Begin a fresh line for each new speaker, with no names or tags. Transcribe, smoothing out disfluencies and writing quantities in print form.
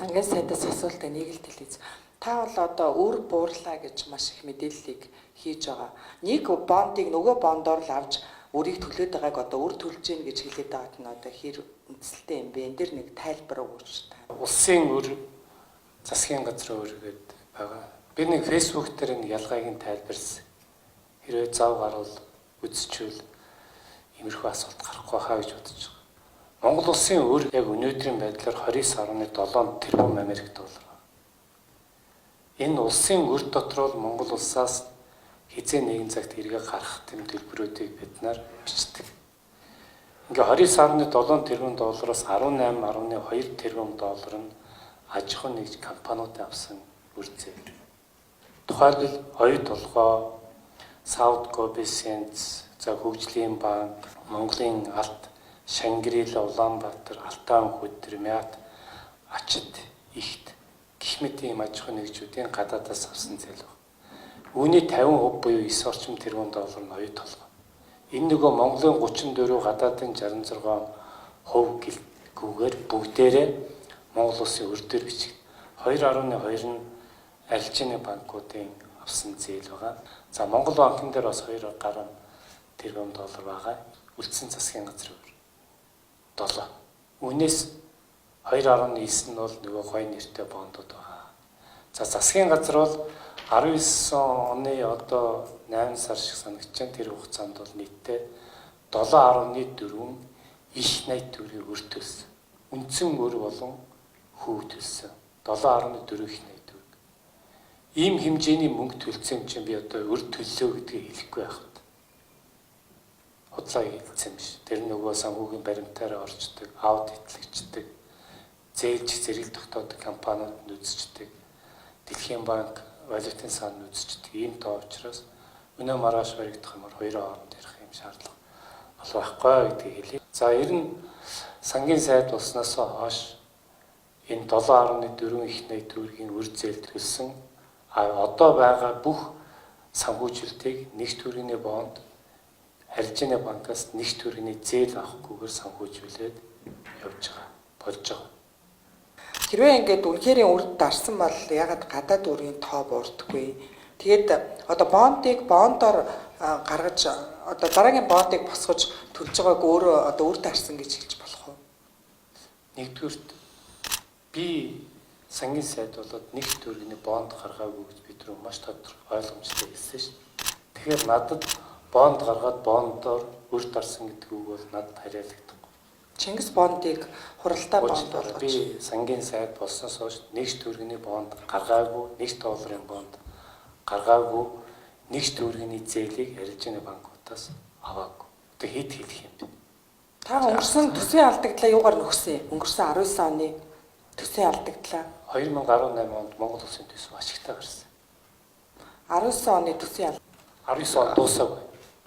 Сангийн сайдаас асуултаа нэг л телевиз. Та бол одоо үр буурлаа гэж маш их мэдээллийг хийж байгаа. Нэг бондыг нөгөө бондоор л авч үрийг төлөөд байгааг одоо үр төлж гин гэж хэлээд байгаад нь одоо хэр үндсэлтэй юм бэ? Энэ дэр нэг тайлбар өгөөч та.
Улсын үр засгийн газрын үр гээд байгаа. Би нэг Facebook дээр нэг ялгааг нь тайлбарсан. Хэрвээ зав гарвал үзчихвэл иймэрхүү асуулт гарахгүй хаа гэж бодож байгаа. Монгол улсын үр яг өнөөдрийн байдлаар 29.7 тэрбум Америк доллар. Энэ улсын үр дотор бол Монгол улсаас хизээ нэгэн цагт эргээ гарах тэм төлбөрүүдийг бид нар бичдэг. Ингээ 29.7 тэрбум доллароос 18.2 тэрбум доллар нь аж ахуйн нэгж компаниудын авсан үр зээл. Тухайлбал Оюу толгой, Сауд Гоби Сенц, за хөгжлийн банк, Монголын алт, Шангрила, Улаанбаатар, Алтан хөдөр, Мят, Ачид, Ихт гэх мэт ийм аж ахуйн нэгжүүдийн гадаадаас авсан зээл байна. Үүний 50% буюу 9 орчим тэрбум доллар нь Оюу толгой. Энэ нөгөө Монголын 34, гадаадын 66% гэлгүүгээр бүгдээрээ Монгол улсын өр дээр бичигд. 2.2 нь арилжааны банкуудын авсан зээл байгаа. За Монгол банкн дээр бас 2 гаруй тэрбум доллар байгаа. Үлдсэн засгийн газрын өр 7. Үүнээс 2.9 нь бол нөгөө гоё нэртэй бондууд байгаа. За засгийн газар бол 19 оны одоо 8 сар шиг санагдаж байна. Тэр хугацаанд бол нийтдээ 7.4 их 80 төгрөгийг өр төлсөн. Үндсэн өр болон хүү төлсөн. 7.4 их 80 төгрөг. Ийм хэмжээний мөнгө төлсөн юм чинь би одоо өр төллөө гэдгийг хэлэхгүй байх вэ? Худлаа хэлсэн биш. Тэр нөгөө санхүүгийн баримтаараа орчдөг, аудитлэгчдэг, зээлж зэрэг тогтоодог компаниуд нь үзчихдэг. Дэлхийн банк, валютын сан нь үзчихдэг. Ийм тоо учраас өнөө маргааш баригдах юмар хоёрын хооронд ярих юм шаардлага бол байхгүй гэдгийг хэлье. За ер нь сангийн сайд болсноос хойш энэ 7.4 их 80 төгрөгийн үр зээл төлсөн. А одоо байгаа бүх санхүүжилтийг нэг төгрөгийн бонд арилжааны банкаас нэг төгрөгийн зээл авахгүйгээр санхүүжүүлээд явж байгаа, болж байгаа.
Хэрвээ ингээд үнэхээр үр дарсан бол ягаад гадаад үрийн тоо буурдаггүй? Тэгээд одоо бондыг бондоор гаргаж одоо дараагийн бондыг босгож төлж байгааг өөрөө одоо үр дарсан гэж хэлж болох уу?
Нэгдүгüрт би сангийн сайд болоод нэг төгрөгийн бонд гаргаагүй гэж бид нар маш тодорхой ойлгомжтой хэлсэн шүү дээ. Тэгэхээр надад бонд гаргаад бондоор үр дарсан гэдэг үг бол надад хариалагдахгүй.
Чингис бондыг хуралдаа бонд болгож
би сангийн сайд болсноос хойш нэг төгрөгийн бонд гаргаагүй, нэг долларын бонд гаргаагүй, нэг төгрөгийн зээлийг арилжааны банкудаас аваагүй. Одоо хэд хэлэх юм бэ?
Та өнгөрсөн төсвийн алдагдлаа юугаар нөхсөн юм? Өнгөрсөн 19 оны төсвийн алдагдлаа
2018 онд Монгол улсын төсөв ашигтай гарсан.
19 оны төсвийн
19 он дуусаагүй.